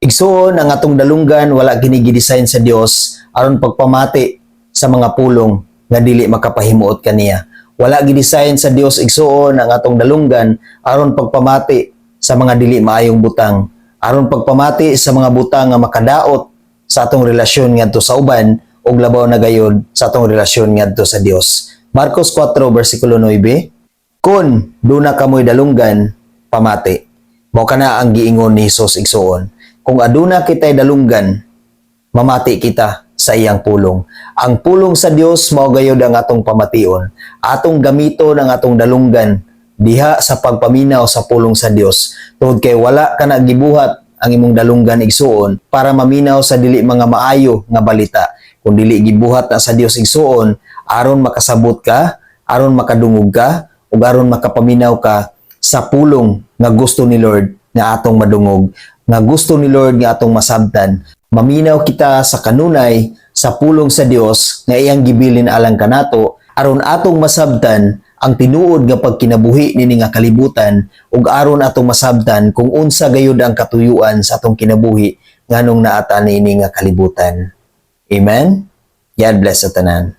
Igsuon, ang atong dalunggan wala kini gidesign sa Dios aron pagpamati sa mga pulong nga dili makapahimuot kaniya. Wala gidesign sa Dios, igsuon, ang atong dalunggan aron pagpamati sa mga dili maayong butang, aron pagpamati sa mga butang nga makadaot sa atong relasyon ngadto sa uban ug labaw na gayod sa atong relasyon ngadto sa Dios. Marcos 4 versikulo 9, "Kun duna kamoy dalunggan, pamati." Mao kana ang giingon ni Jesus, igsuon. Kung aduna kitay dalunggan, mamati kita sa iyang pulong. Ang pulong sa Dios mao gayod ang atong pamation. Atong gamiton ang atong dalunggan diha sa pagpaminaw sa pulong sa Dios. Tungod kay wala kana gibuhat ang imong dalunggan, igsuon, para maminaw sa dili mga maayo nga balita. Kung dili gibuhat na sa Dios, igsuon, aron makasabot ka, aron makadungog ka, ug aron makapaminaw ka sa pulong nga gusto ni Lord nga atong madungog, nga gusto ni Lord nga atong masabtan. Maminaw kita sa kanunay sa pulong sa Dios nga iyang gibilin alang kanato aron atong masabtan ang tinuod nga pagkinabuhi nini nga kalibutan ug aron atong masabtan kung unsa gayud ang katuyuan sa atong kinabuhi nganong naa ta niini nga kalibutan. Amen. God bless sa tanan.